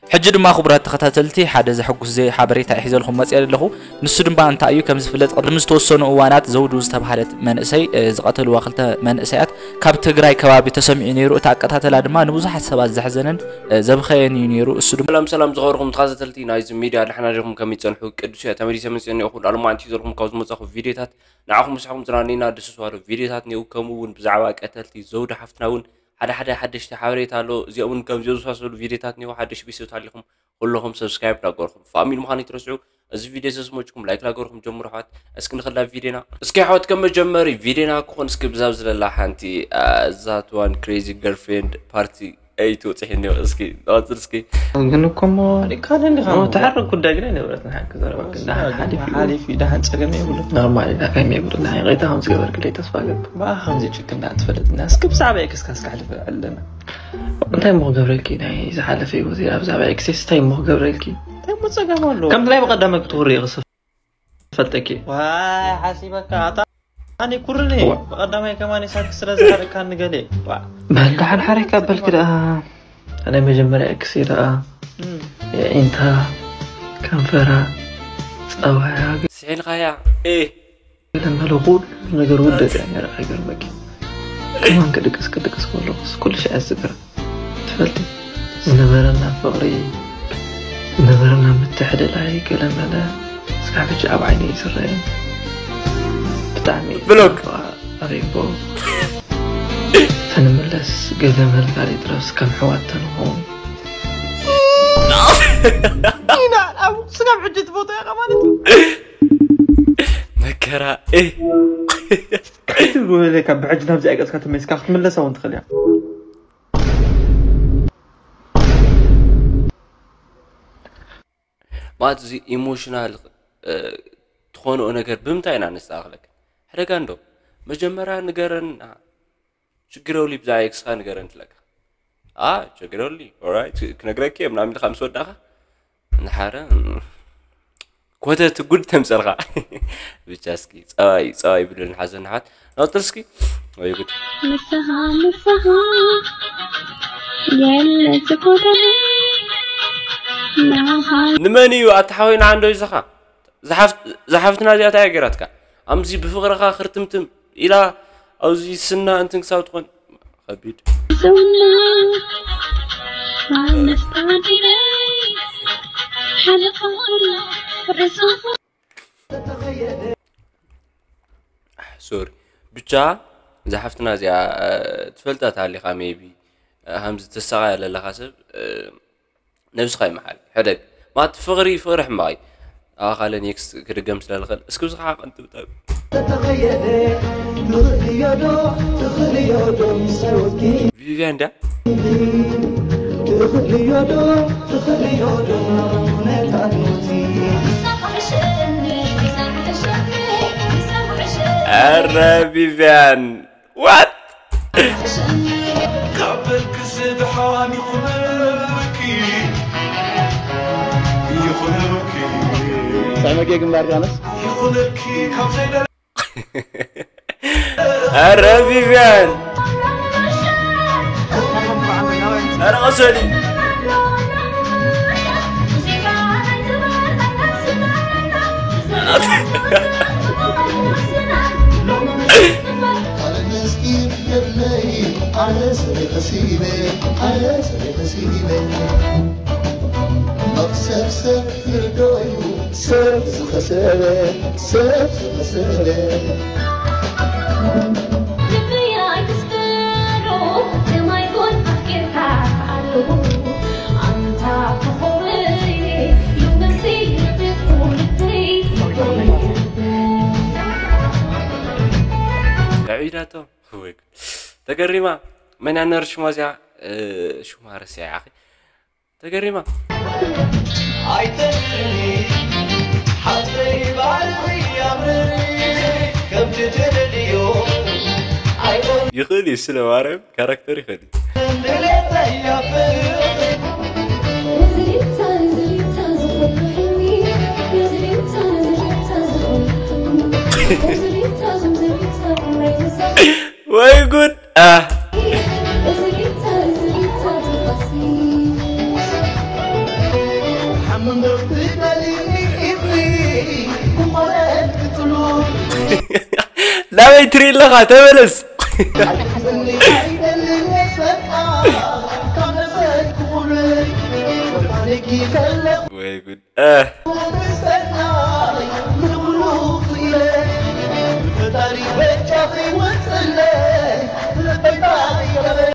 ሕጂ ድማ ክቡራት ተኸታተልቲ ሓደ ዘሐጉስ ዘ ሓበሬታ ይሒዘልኩም መፅእ ኣለኹ። ንሱ ድማ እንታይ እዩ? ከም ዝፍለጥ ቅድሚ ዝተወሰኑ እዋናት ዘውዱ ዝተባህለት መንእሰይ ዝቐተልዋ ክልተ መንእሰያት ካብ ትግራይ ከባቢ ተሰሚዑ ነይሩ። እቲ ኣቀታተላ ድማ ንብዙሓት ሰባት ዘሕዘነን ዘብኸየን እዩ ነይሩ። እሱ ድማ ሰላም ሰላም ዝኸበርኩም ተኸታተልቲ ናይዚ ሚድያ፣ ደሕና ዲኹም? ከመይ ጸንሑ? ቅዱስ እየ ተመሊሰ መጽእ እኒኦ። ኩሉ ኣሎማዕንቲ ዘለኹም ካብ ዝመጻኹ ቪድዮታት ንዓኹም ምሳኹም ዝናነይና ደስ ዝባሉ ቪድዮታት እኒኦ። ከምኡ እውን ብዛዕባ ቀተልቲ ዘውዱ ሓፍትና እውን ሓደ ሓደ ሓደሽቲ ሓበሬታ ኣሎ። እዚኦም እውን ከምዚኦም ዝመሳሰሉ ቪድዮታት እኒኦ። ሓደሽ ቤተሰብ ታሊኹም ኩለኹም ሰብስክራይብ ዳገርኩም ፋሚሊ ምዃን ይትረስዑ። እዚ ቪድዮ ዘስመጭኩም ላይክ ላገርኩም ጀምሩ ኣሕዋት። እስኪ ንኽላ ቪድዮና እስኪ ኣሕዋት ከም መጀመሪ ቪድዮና ክኾን እስኪ ብዛብ ዝለላ ሓንቲ ዛት ዋን ክሬዚ ገርፍሬንድ ፓርቲ ኤይት ወፅሒ እኒኦ። እስኪ ንቐፅል እስኪ። ግን እኮ እሞ ካልእ እንዲኻ እሞ እሞ። ተሓርቅ ጉዳይ ግን ኣይነበረትን ሓቂ ዘረባ ግን ደሓን ሓሊፉ እዩ። ሓሊፉ እዩ፣ ደሓን ጸገም የብሉን። ኖርማል እዩ፣ ዳካ የብሉን። ናይ ይቕሬታ ከም ዝገበርክለይ ተስፋ ገብር። ብኣ ከምዚ ጭክና ትፈልጥና። እስኪ ብዛዕባ ኤክስካ እስኪ ኣሕልፍ ኣለና። እንታይ እሞ ክገብረልኪ ናይ ዝሓለፈ ህይወተይ ኣብዛ ኣብ ኤክሴስ እንታይ እሞ ክገብረልኪ? እንታይ እሞ ጸገም ኣለዎ? ከምቲ ናይ ብቐዳማይ ክትውሪ ክስብ ፈልጠኪ። ዋይ ሓሲበካ ኣታ ኣነ ኩርኒ ዋ። ብቐዳማይ ከማን ሳክ ስለ ዝሓደካ ንገሌ። ዋ። በል ደሓን ሓረካ በልክ ደኣ። ናይ መጀመርያ ኤክስ ደኣ እም። የዒንታ ከንፈራ ጸባያ ስሒልካያ። ኤ። ገለ መለ ኩሉ ነገር ውደት እያ ነይራ። ኣይገርመኪ። ከማን ክድቅስ ክድቅስ ከለኹስ ኩሉ ሻዕ ዝዝክራ። ትፈልጢ፣ ዝነበረና ፍቕሪ፣ ዝነበረና ምትሕልላይ ገለመለ እስካብ ሕጂ ኣብ ዓይነይ ይዝረየኒ። ብጣዕሚ ብሎክ። ኣበይ እኮ ተንምለስ ገለመል ካልእ ይትረፍስ ከም ኣሕዋት ተንኸውን። ኢና ኣብ ስጋብ ሕጂ እቲ ቦታ ኢኻ ማለት እዩ። መከራ፣ እ። ክትብል ወለካ ብሕጂ ናብዚ ኣይቀጽካ ተመልስካ ክትምለሳ እውን ትኽእል እያ። ማለት እዚ ኢሞሽናል፣ እ፣ ትኾንኦ ነገር ብምንታይ ኢና ነስተኻኽለካ? ሕደጋ እንዶ መጀመርያ ንገረና። ችግር የብሉ ብዛዕባ ኤክስኻ ንገረን ትለካ። አ፣ ችግር የብሉ። ኦራይት፣ ክነግረኪ እየ ምናምን ኢልካ ምስ ወዳእኻ፣ ንሓረ፣ ኮተት ጉድ ተምፀልካ። ብቻ እስኪ፣ ፀባይ፣ ፀባይ ብሉን ሓዘን ንሓት። ናውጥር እስኪ። ወይ ጉድ። ንስኻ፣ ንስኻ፣ የለ ዝጎደለ፣ ናኻ። ንመን እዩ ኣተሓወይና ዓንዶ ይዘኻ? ዝሓፍት-፣ ዝሓፍትና እዚኣ እንታይ ገይራትካ? ኣምዚ ብፍቕርኻ ክርትምትም ኢላ ኣብዚ ስና እንትን ክሳብ ትኾን ከቢድ። ሶሪ። ብቻ እዛ ሓፍትና እዚኣ፣ እ፣ ትፈልጣ ተሃሊኻ ሜቢ፣ እ፣ ሃምዚ ተሳቓያ ዘለኻ ሰብ፣ እ፣ ነብስኻ ይመሓል። ሕደግ። ማለት ፍቕሪ፣ ፍቕሪ ሕማቕ እዩ። ኣኻለ ኔክስት ክድገም ስለ ዝኽእል፣ እስኪ ብዝኻ ቀንጥብጠብ። ቪቪያን ድያ? ኧረ ቪቪያን፣ ዋት? ካብ በልክስ ድሓን ይኹነልኪ፣ ይኹነልኪ፣ ሳመጌ ግንባር ጋነስ። ይኹነልኪ ካብ ዘይደለ ኧረ ቪቪያን! ኧረ ቀስ በሊ! መኽሰብ ሰብ ይርዶ እዩ፣ ሰብ ዝኸሰበ፣ ሰብ ዝኸሰበ። ልበይ ኣይትስደዶ፣ ከማይ ኮን ኣፍቂርካ ኣሎ። ኣንታ ተኾርየ፣ ሎምሲ ልብኩ ልበይ። ኣዒዳቶ፣ ወይ ጉድ። ተገሪማ፣ መን እያ ነር ሽማ እዚኣ? እ፣ ሽማ ረሲዐ፣ ኣኺ። ተገሪማ። ኣይተድክኒ ሓፍተይ፣ ባርኺ፣ ኣምርሪ፣ ከምቲ ትደልዮ ኣይኮን። ይኽእል እዩ፣ ስለ ማርያም ካራክተር ይኽእል እዩ። ድሌተይ ኣብ ወይ ጉድ! ኣህ። ናበይ ትርኢ ኣለኻ? ተመለስ። ወይ ጉድ።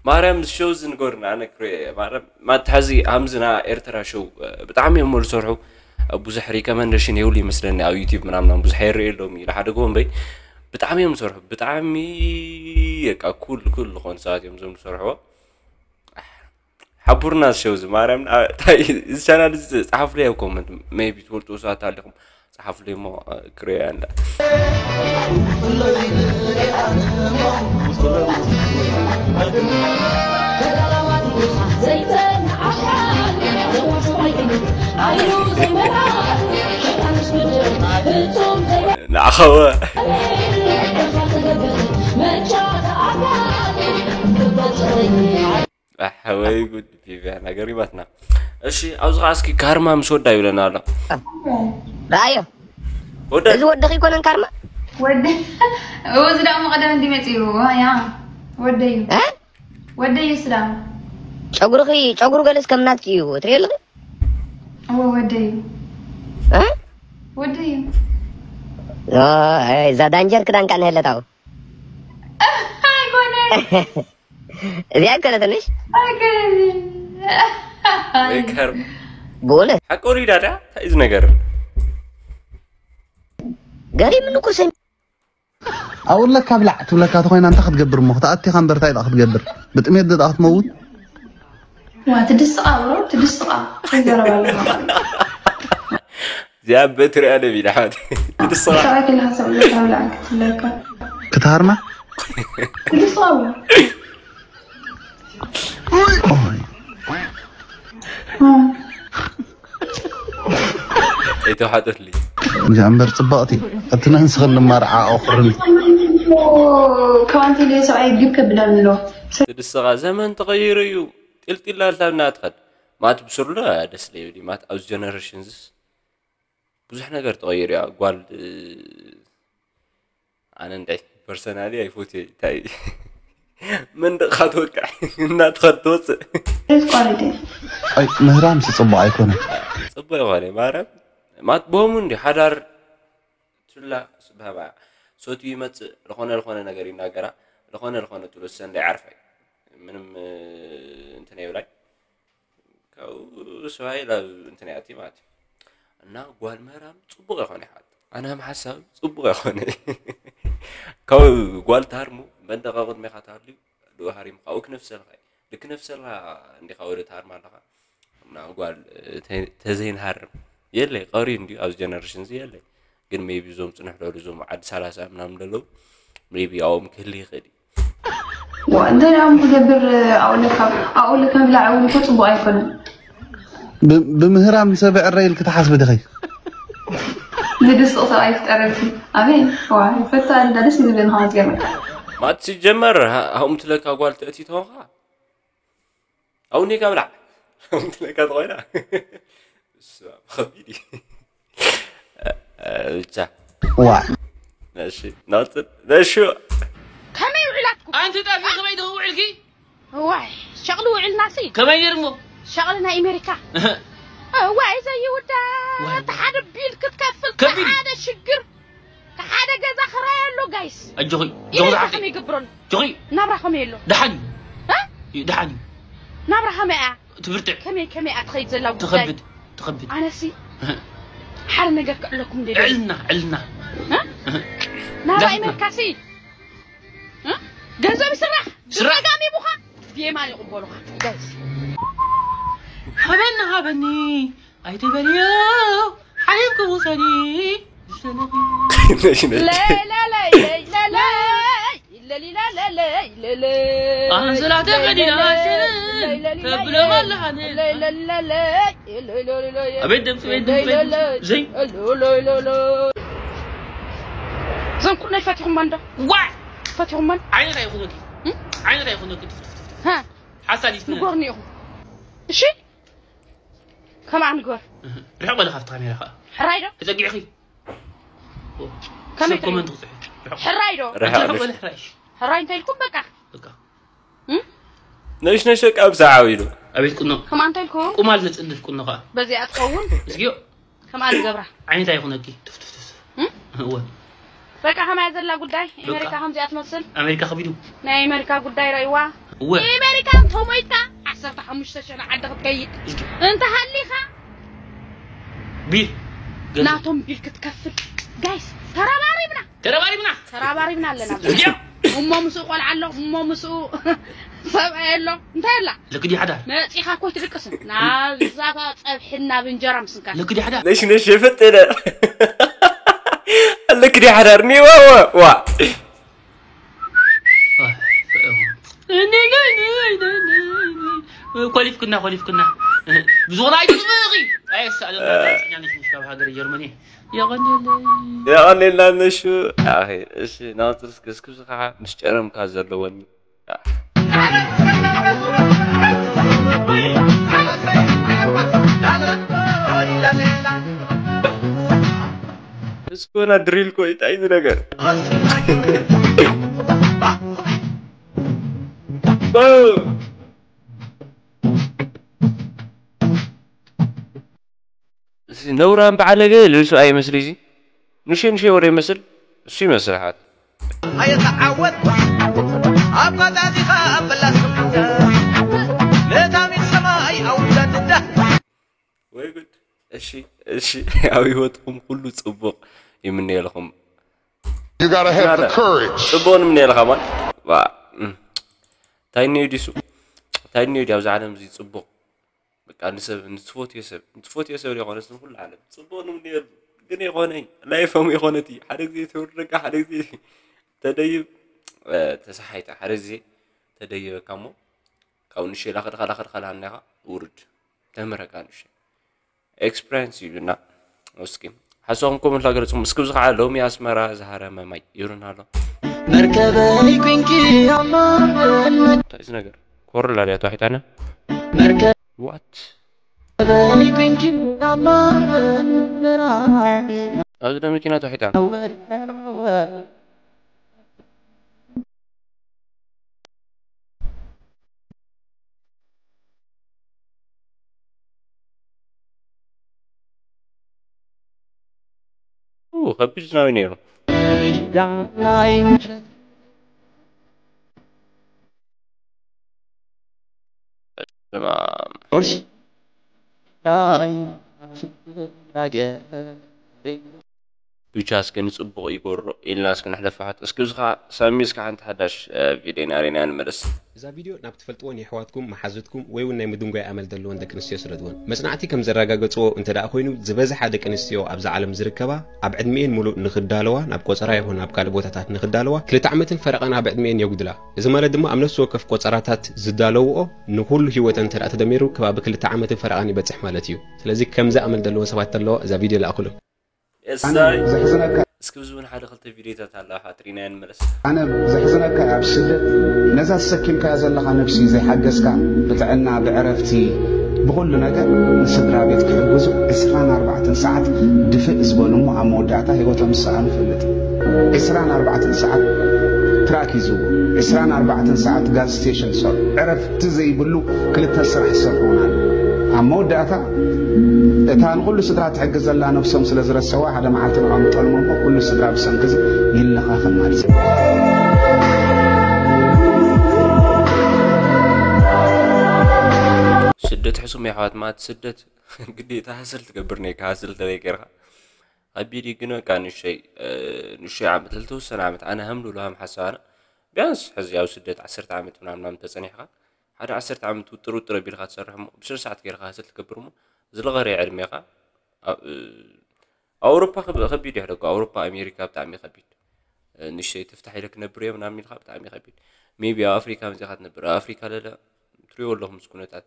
ማርያም፣ ሾው ዝንጎርና ኣነ ክሪኦ እየ። ማርያም፣ ማትሓዚ ሃምዝና ኤርትራ ሾው ብጣዕሚ እዮም ዝሰርሑ። ብዙሕ ሪከመንደሽን የብሉ ይመስለኒ ኣብ ዩቲብ ምናምናም ብዙሕ የርኢ የሎም ኢለ ሓደ ጎ እምበይ፣ ብጣዕሚ እዮም ዝሰርሑ። ብጣዕሚ በቃ ኩል ኩል ዝኾኑ ሰባት እዮም ዞም ዝሰርሕዎ። ሓቡርና ሸው እዚ ማርያም፣ አ፣ እንታይ እዚ ቻናል እዚ ጸሓፉለይ ኣብ ኮመንት፣ ሜቢ ትፈልጡ ሰባት ኣለኹም፣ ጸሓፉለይ እሞ፣ አ፣ ክሪኦ እያ እንዳ። ንዓኸወ። ኣሕ፣ ወይ ጉድ፣ ቪቪያና ገሪማትና። እሺ፣ ኣብዚ ኸዓ እስኪ ካርማ ምስ ወዳ ይብለና ኣሎ። ራእዮ። ወደ እዚ ወደኺ ይኮነን ካርማ? ወደ-፣ እዚ ደኣ ቀደም እንዲ መጺኡ፣ ያ፣ ወደዩ። እ? ወደዩ ስዳም። ጨጉርኺ፣ ጨጉሩ ገለስ ከም ናትኪ እዩ፣ ትሪኦ ኣለኺ? እወ፣ ወደዩ። እ? ወደዩ። ኦ፣ እዛ ዳንጀር ክዳን ካን ሄለታው። ኣይኮነን። እዚኣ ኣይኮነትንሽ? ኣይኮነን። ወይ ከርም። ብእውነት። ሓቂ ወሊዳ ድያ? እንታይ እዩ እዚ ነገር? ገሪምኒ እኮ ሰሚ-፣ ኣብኡ ኣለካ ብላዕ ትብለካ ተኾይና እንታይ ክትገብር እሞ? ክትኣቲ እኻ እምበር እንታይ ደኣ ክትገብር? ብጥሜት ደኣ ክትመውት? ዋ፣ ትድስቓ ብሮ፣ ትድስቓ። ትዘረብ ኣለኻ። እዚኣ በትሪ ኣነ ቢል ኣሕዋት። ትድስቓ። ሰብኣይ ከለኻ ሰብ ኣለካ ብላዕ ክትብለካ። ክትሃርማ? ትድስቓ ብሮ። ኣይተውሓጠትሊ። እዚኣ እምበር ጽብቕቲ። እቲ ነንስኽን ንማርዓ ኣቑርን። ካብ ኣንተ ኢለ ሰብኣይ ግብ ከብለኒ ኣሎ። ትድስቓ ዘመን ተቐይሩ እዩ። ጢልጢል ኣልታ እናትኸድ። ማት ብስሩላ ደስ ለይብል እዩ። ማት ኣብዚ ጀነሬሽን ዝስ ብዙሕ ነገር ተቐይሩ እያ። ጓል፣ እ፣ ኣነ እንታይ ፐርሰናሊ ኣይፎትዮ። እንታይ መንደቕኻ ትወቅዕ እናትኸድ ትወፅእ። ሬስ ኳሊቲ። ኣይ፣ ምህራም ጽቡቕ ኣይኮነን። ጽቡቕ ይኾነ ማርያም። ማት ብሆሙ እንዲ ሓዳር ትላ ስብሃባ ሶቱ ይመጽእ፣ ዝኾነ ዝኾነ ነገር ይናገራ፣ ዝኾነ ዝኾነ ጥሉሰ እንዳይዓርፋይ። ምንም፣ እ፣ እንትን የብላይ። ካብኡ ስባይ ላብ እንትን እያ እትይ ማለት እዩ። እና ጓል ምህራም ጽቡቕ ይኾነ ይሓት። ኣነ ከም ሓሳብ ጽቡቕ ይኾነ። ካብ ጓል ትሃርሙ መንደቕ ኣብ ቅድሜኻ ትሃልዩ፣ ድኡ ሃሪሙ ካብኡ ክነፍሰልካ እዩ። ልክ ነፍሰልካ እንዲኻ ወደ ትሃርም ኣለኻ። እና ጓል ተ-፣ ተዘይንሃርም የለይ፣ ቀሪ እንዲዩ ኣብዚ ጀነሬሽን እዚ የለይ። ግን ሜቢ እዞም ጽንሕ ለሉ እዞም ዓዲ ሰላሳ ምናምን ለለዉ ሜቢ ኣብኦም ክህሊ ይኽእል እዩ። ዋ፣ እንታይ ደኣ ክገብር ኣብኡ ለካ፣ ኣብኡ ለካ ብላዕ እውን እኮ ጽቡቕ ኣይኮነን። ብ-፣ ብምህራም ሰብ ዕረ ኢልኪ ትሓስቢ ዲኺ? ዝድስቕ ሰብኣይ ፍጠረልኪ። ኣበይ? ዋ፣ ይፈታ እንዳ ደስ ዝብለኒ ኸዓ ትገርመካ። ማት ሲጀመር፣ ሃ-፣ ሃኡም ትለካ ጓል ተእቲ ተኾንካ? ኣብኡ ኔጋ ብላዕ። ሃኡም ትለካ ተኾይና? እሱ ከቢድ እዩ። ብቻ። ዋ። እሺ፣ ናውፅእ። ነሹ። ከመይ ውዒላትኩም? ኣንቲ ጠፊ ከመይ ደው ውዒልኪ? እዋይ፣ ሸቕሊ ውዒልናሲ። ከመይ ነይሩ እሞ? ሸቕሊ ናይ ኣሜሪካ። እህ። እዋይ፣ ዘይውዳእ። ዋይ፣ ዋይ። ሓደ ቢል ክትከፍል፣ ከቢድ። ሓደ ሽግር፣ ሓደ ገዛ ክራይ ኣሎ፣ ጋይስ። ኣጆኺ፣ ኢለ ኣጆኺ ዝዓርከይ። ከመይ ይገብረሉ? ኣጆኺ። ናብራ ከመይ ኣሎ? ደሓን እዩ። እ? እዩ፣ ደሓን እዩ። ናብራ ከመይ እያ? ትብርትዕ። ከመይ፣ ከመይ እያ ትኸይድ ዘላ ጉዳይ? ትኸብድ፣ ትኸብድ። ኣነሲ እህ። ሓደ ነገር ክዕለኩም ደልየ። ዕልና፣ ዕልና። እ? እህ። ናብራ ዳስና። ኣሜሪካሲ። እ? ገንዘብ ይስራሕ። ስራሕ። ብጸጋም ይቡኻ፣ ብየማን ይቕበሉኻ። ጋይስ። ሃበኒ፣ ሃበኒ። ኣይትበልዮ፣ ሓሊፍኪ ውሰዲ። ዝሰለኺ። ነሽ፣ ነሽ። ለለለይ፣ ለለይ፣ ለሊለለይ፣ ለለይ። ኣንሶላ ተኸዲና ሽንን ተብሎም ኣለኻን። ለለለይ፣ ለለለይ፣ ለለለይ። ኣቤት ድምፂ፣ ቤት ድምፂ፣ ቤት ድምፂ። ዘይ። ለለለይ። እዞም ኩነይ ፈቲኹማ እንዶ? ዋይ! ፈቲኹማ? ዓይነት ኣይኹነኪ። እም? ዓይነት ኣይኹነኪ። ሃ? ሓሳሊት። ንጎርኒ ኢኹም። እሺ? ከምኣ ንግበር። ርሕቕ በለ ካብቲ ካሜራ ከዓ። ሕራይ ዶ? ተጸጊዕኺ። ከመይ ሰብ ኮመንት ክጽሕፍ። ርሕቕ። ሕራይ ዶ? ርሕቕ ርሕቕ ንስ- በለ ሕራይ። ሕራይ እንታይ ኢልኩም በቃ? በቃ። እም? ነሽ ነሽ በቃ ብዛዕባ ኢሉ ኣቤት ቁኖ። ከምኣ እንታይ ኢልኩም? ቁማል ዘጽድፍ ቁኖ ከዓ። በዚኣ ትኸውን እስኪዮ ከምኣ ንገብራ። ዓይነታ ይኹነኪ። ቱፍ ቱፍ ቱፍ። እም? እወ። በቃ ከማያ ዘላ ጉዳይ ኣሜሪካ ከምዚኣ ትመስል። ኣሜሪካ ከቢዱ። ናይ ኣሜሪካ ጉዳይ ረእይዋ። እወ። ኣሜሪካ እንተሞይትካ ዓሰርተ ሓሙሽተ ሸነ ዓዲ ክትከይድ እስኪ። እንተሃሊኻ ቢል። ገንዘብ። ናቶም ቢል ክትከፍል። ጋይስ ተረባሪብና ተረባሪብና። ተረባሪብና ኣለና። እስኪ። እሞ ምስኡ ቆልዓ ኣሎ እሞ ምስኡ ሰብኣይ ኣሎ እንታይ ኣላ ልክዲ ሓዳር። መፂኻ ኮይ ትድቅስ ናብዛ ፀብሒ ናብ እንጀራ ምስንካ ልክዲ ሓዳር። ነሽ ነሽ የፈጠነ ኣለክ ዲ ሓዳር ኒዋ ዋ ኮሊፍክና ኮሊፍክና። ብዝኾነ ኣይትጥምቂ። ኣየሳእለና። ካብ ሃገር ጀርመኒ። የቐንየለይ። የቐኔልና ነሹ ኣኺ እሺ ናትርስ ክስክብዚ ከዓ ምስ ጨረምካ ዘለወኒ እስኮና ድሪል ኮ እንታይ እዚ ነገር ነውራም በዓለገ ልብሱ ኣይመስል እዚ ንሸ ንሸ ወረ ይመስል እሱ ይመስል ሓት ኣይተዓወት ኣብ ቀዳዲኻ ኣበላስ ነታ ሚድ ሰማይ ኣውርዳ ድዳ ወይ ጉድ እሺ እሺ ኣብ ህይወትኩም ኩሉ ጽቡቕ ይምነየልኩም You gotta have the courage. ጽቡቕ ንምነየልካ ማን እንታይ እኒኦ ዲሱ እንታይ እኒኦ ዲ ኣብዚ ዓለም እዚ ጽቡቕ በቃ ንሰብ ንትፈትዮ ሰብ ንትፈትዮ ሰብ ዘይኮነስ ንኩሉ ዓለም ጽቡቕ ንምንየሉ ግን የኾነይ ላይፎም የኾነቲ ሓደ ግዜ ተወርደካ ሓደ ግዜ ተደይብ ተሰሓይታ ሓደ ግዜ ተደይበካ እሞ ካብ ንሸ ላኸድካ ላኸድካ ላሃናኻ ውርድ ተምህረካ ንሸ ኤክስፕሪንስ ይብልና እስኪ ሓሳኹም ኮመንት ላገለጽኩም እስኪ ብዚ ከዓ ሎሚ ኣስመራ ዝሃረመ ማይ ይብሉና ኣሎ መርከበይ ኮንኪ ኣማ እንታይ እዚ ነገር ኮርላ ድያ ተዋሒጣና መርከበይ ዋት ኮንኪ ኣማ ኣብዚ ዶ መኪና ተዋሒጣና ከቢድ ዝናብ ነይሩ ብቻ እስከ ንጽቡቕ ይጎሮ ኢልና እስከ ንሕለፋሓት እስኪ እዚ ኸዓ ሳሚ እስከ ሓንቲ ሓዳሽ ቪድዮ ናሬና ንመለስ እዛ ቪድዮ ናብ ትፈልጥዎን የሕዋትኩም መሓዙትኩም ወይ እውን ናይ ምድንጓይ ኣመል ዘለወን ደቂ ኣንስትዮ ስደድወን መጽናዕቲ ከም ዘረጋገጽዎ እንተ ደኣ ኮይኑ ዝበዝሓ ደቂ ኣንስትዮ ኣብዛ ዓለም ዝርከባ ኣብ ዕድሚኤን ሙሉእ ንኽዳለዋ ናብ ቆጸራ ይኹን ናብ ካልእ ቦታታት ንኽዳለዋ ክልተ ዓመትን ፈረቓን ኣብ ዕድሚኤን የጉድላ እዚ ማለት ድማ ኣብ ነፍሲ ወከፍ ቆጸራታት ዝዳለውኦ ንኹሉ ህይወተን እንተ ደኣ ተደሚሩ ከባቢ ክልተ ዓመትን ፈረቓን ይበጽሕ ማለት እዩ ስለዚ ከምዚ ኣመል ዘለወን ሰባት ተለዋ እዛ ቪድዮ ለኣኹሎም የሳይ ዘሕዝነካ እስኪ ብዚ እውን ሓደ ክልተ ቪድዮታት ኣለዋ ትሪናዮ ንመለስ ኣነ ዘሕዝነካ ኣብ ስደት ነዛ ዝሰኪምካያ ዘለኻ ነብሲ ዘይሓገዝካ ብጥዕና ብዕረፍቲ ብኹሉ ነገር ንስድራ ቤት ክሕግዙ ዕስራን ኣርባዕተን ሰዓት ድፍእ ዝበሉ እሞ ኣብ መወዳእታ ህይወቶም ዝሰኣኑ ፈልጥ ዕስራን ኣርባዕተን ሰዓት ትራክ ይዝቡ ዕስራን ኣርባዕተን ሰዓት ጋዝ ስቴሽን ዝሰርሑ ዕረፍቲ ዘይብሉ ክልተ ስራሕ ዝሰርሑና ኣብ መወዳእታ እታ ንኹሉ ስድራ ትሕግዝ ዘላ ነብሶም ስለ ዝረሰዋ ሓደ መዓልቲ ንዖም ጠልሞም ኩሉ ስድራ ብሰንኪ እዚ ይለኻኸም ማለት እዩ። ስደት ሕሱም የሕዋት ማለት ስደት ግዴታ ሃስል ትገብር ነይካ ሃስል ተዘይገርካ ከቢድ እዩ ግን በቃ ንሸይ ንሸይ ዓመት ለተወሰነ ዓመት ኣነ ሃም ልብሎ ሃም ሓሳብ ኣነ ቢያንስ ሕዚ ኣብ ስደት ዓሰርተ ዓመት ምናምን ተፀኒሕካ ሓደ ዓሰርተ ዓመት ውጥር ውጥር ኣቢልካ ትሰርሕ እሞ ብስነ ስርዓት ገይርካ ሃስል ትገብር እሞ ዝለቐረ ዕድሜኻ ኣውሮፓ ከቢድ እዩ ሕደጎ ኣውሮፓ ኣሜሪካ ብጣዕሚ ከቢድ ንሽተይ ትፍታሕ ኢለ ክነብር እየ ምናምን ኢልካ ብጣዕሚ ከቢድ ሜቢ ኣብ ኣፍሪካ መዚኻ ትነብር ኣብ ኣፍሪካ ለለ ትሪኦ ኣለኹም ምስ ኩነታት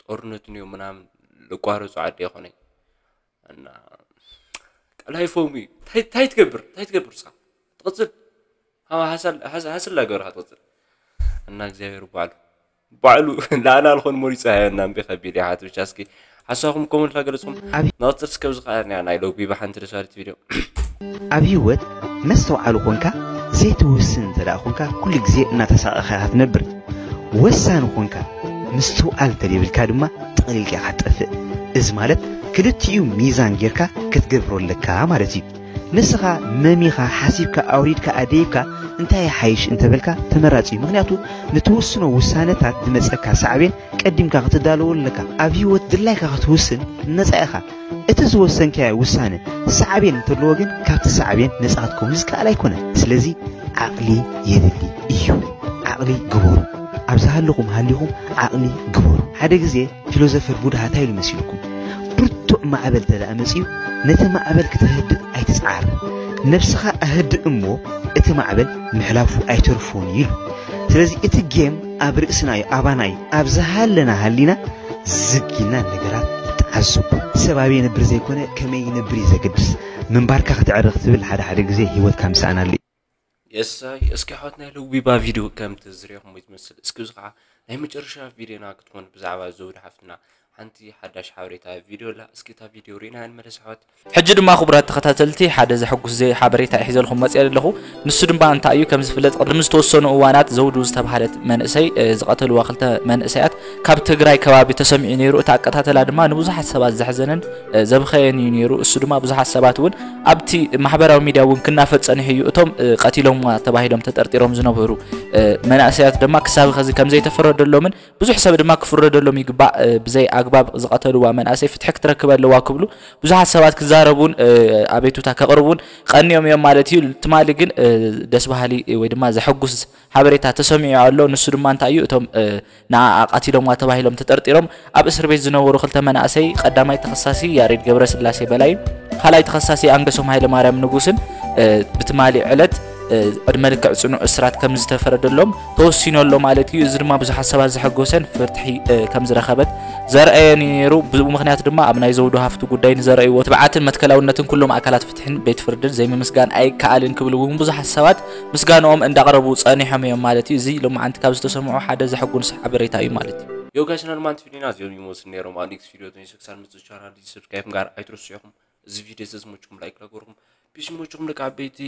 ጦርነት እኒኦ ምናምን ልቋረፁ ዓዲ ይኾነይ እና ላይፎም እዩ እንታይ ትገብር እንታይ ትገብር እስኻ ትቕፅል ሃስላ ገበርካ ትቕፅል እና እግዚኣብሔር ባዕሉ ባዕሉ ላዕላ ልኾን መሪፁ ሃየና እምቢ ከቢድ ይሓት ብቻ እስኪ ሓሳብኩም ኮመንት ላገለጽኩም። ኣብ- መቕጽል እስከ ብዝኸኣልና ናይ ሎቢ ብሓንቲ ደሳሪት ቪድዮ። ኣብ ህይወት መስተውዓሉ ኮንካ ዘይትውስን እንተ ደኣ ኮንካ ኩሉ ግዜ እናተሳቐኻ ኢኻ ትነብር። ወሳኒ ኮንካ ምስትውዓል እንተደይብልካ ድማ ጠቕሊልካ ኢኻ ትጠፍእ። እዚ ማለት ክልቲኡ ሚዛን ጌርካ ክትገብሮ ኣለካ ማለት እዩ። ንስኻ መሚኻ ሓሲብካ ኣውሪድካ ኣደይብካ እንታይ ይሓይሽ እንተበልካ ተመራጺ እዩ። ምክንያቱ ንትውስኖ ውሳነታት ዝመጸካ ሳዕቤን ቀዲምካ ክትዳለወሉ ኣለካ። ኣብ ህይወት ድላይካ ክትውስን ነጻ ኢኻ። እቲ ዝወሰንካዮ ውሳነ ሳዕቤን እንተለዎ ግን ካብቲ ሳዕቤን ነጻ ክትከውን ዝከኣል ኣይኮነን። ስለዚ ዓቕሊ የድሊ እዩ። ዓቕሊ ግበሩ። ኣብ ዝሃለኹም ሃሊኹም ዓቕሊ ግበሩ። ሓደ ግዜ ፊሎዞፈር ቡድሃ እንታይ ኢሉ መሲልኩም? ብርቱዕ ማዕበል እንተ ደኣ መጺኡ ነቲ ማዕበል ክትህድእ ኣይትጽዓር። ነብስኻ ኣህድእ እሞ እቲ ማዕበል ምሕላፉ ኣይተርፎን ኢሉ። ስለዚ እቲ ጌም ኣብ ርእስና እዩ፣ ኣባና እዩ። ኣብ ዝሃለና ሃሊና ዝግ ኢልና ነገራት ንተዓዘቦ። ሰብ ኣበይ ይነብር ዘይኮነ ከመይ ይነብር እዩ ዘገድስ። ምንባርካ ክትዕረ ክትብል ሓደ ሓደ ግዜ ህይወትካ ምስኣናሉ እዩ። የሳይ እስኪ ኣሕዋት ናይ ሎቢባ ቪድዮ ከምቲ ዝሪኹም ወይ ትመስል። እስኪ እዚ ከዓ ናይ መጨረሻ ቪድዮና ክትኮን ብዛዕባ ዘውዲ ሓፍትና ሓንቲ ሓዳሽ ሓበሬታ ቪድዮ ኣላ። እስኪ እታ ቪድዮ ርኢና ንመለስ ኣሕዋት። ሕጂ ድማ ክቡራት ተኸታተልቲ ሓደ ዘሐጉስ ዘይ ሓበሬታ ይሒዘልኩም መፅየ ኣለኹ። ንሱ ድማ እንታይ እዩ? ከም ዝፍለጥ ቅድሚ ዝተወሰኑ እዋናት ዘውዱ ዝተባሃለት መንእሰይ እ፣ ዝቐተልዋ ክልተ መንእሰያት ካብ ትግራይ ከባቢ ተሰሚዑ ነይሩ። እቲ ኣቀታተላ ድማ ንብዙሓት ሰባት ዘሕዘንን እ፣ ዘብኸየን እዩ ነይሩ። እሱ ድማ ብዙሓት ሰባት እውን ኣብቲ ማሕበራዊ ሚድያ እውን ክናፈጥ ጸኒሑ እዩ። እቶም እ፣ ቀቲሎምዋ ተባሂሎም ተጠርጢሮም ዝነበሩ እ፣ መናእሰያት ድማ ክሳብ ኸዚ ከም ዘይተፈረደሎምን ብዙሕ ሰብ ድማ ክፍረደሎም ይግባእ እ፣ ብዘይ ኣግባብ ዝቐተልዋ መንእሰይ ፍትሒ ክትረክብ ኣለዋ ክብሉ ብዙሓት ሰባት ክዛረቡን እ፣ ኣቤቱታ ከቕርቡን ቀንዮም እዮም ማለት እዩ። ትማሊ ግን እ፣ ደስ በሃሊ ወይ ድማ ዘሐጉስ ሓበሬታ ተሰሚዑ ኣሎ። ንሱ ድማ እንታይ እዩ? እቶም እ፣ ንዓኣ ቀቲሎምዋ ተባሂሎም ተጠርጢሮም ኣብ እስር ቤት ዝነበሩ ክልተ መናእሰይ ቀዳማይ ተኸሳሲ ያሬድ ገብረስላሴ በላይን ካልኣይ ተኸሳሲ ኣንገሶም ሃይለማርያም ንጉስን እ፣ ብትማሊ ዕለት እ፣ ዕድመ ልክዕ ጽኑዕ እስራት ከም ዝተፈረደሎም ተወሲኑ ኣሎ ማለት እዩ። እዚ ድማ ብዙሓት ሰባት ዘሐጎሰን ፍትሒ እ፣ ከም ዝረኸበት ዘርአየን እዩ ነይሩ። ብኡ ምኽንያት ድማ ኣብ ናይ ዘውዱ ሃፍቱ ጉዳይ ንዘረእይዎ ትብዓትን መትከላውነትን ኩሎም ኣካላት ፍትሕን ቤት ፍርድን ዘይምምስጋን ኣይከኣልን ክብሉ እውን ብዙሓት ሰባት ምስጋንኦም እንዳቕረቡ ጸኒሖም እዮም ማለት እዩ። እዚ ሎማዓንቲ ካብ ዝተሰምዑ ሓደ ዘሐጉስ ሓበሬታ እዩ ማለት እዩ። ዮ ጋይስ፣ ናልማንቲ ቪድዮና እዚኦም ይመስሉ ነይሮም። ኣብ ኔክስት ቪድዮ ቶኒ ስክሳር ምጽ ቻናል ሰብስክራይብ ጋር ኣይትረስዑ ኢኹም። እዚ ቪድዮ እዚ ዝመችኩም ላይክ ላገርኩም፣ ፒስ ይመችኩም ደቂ ዓበይቲ።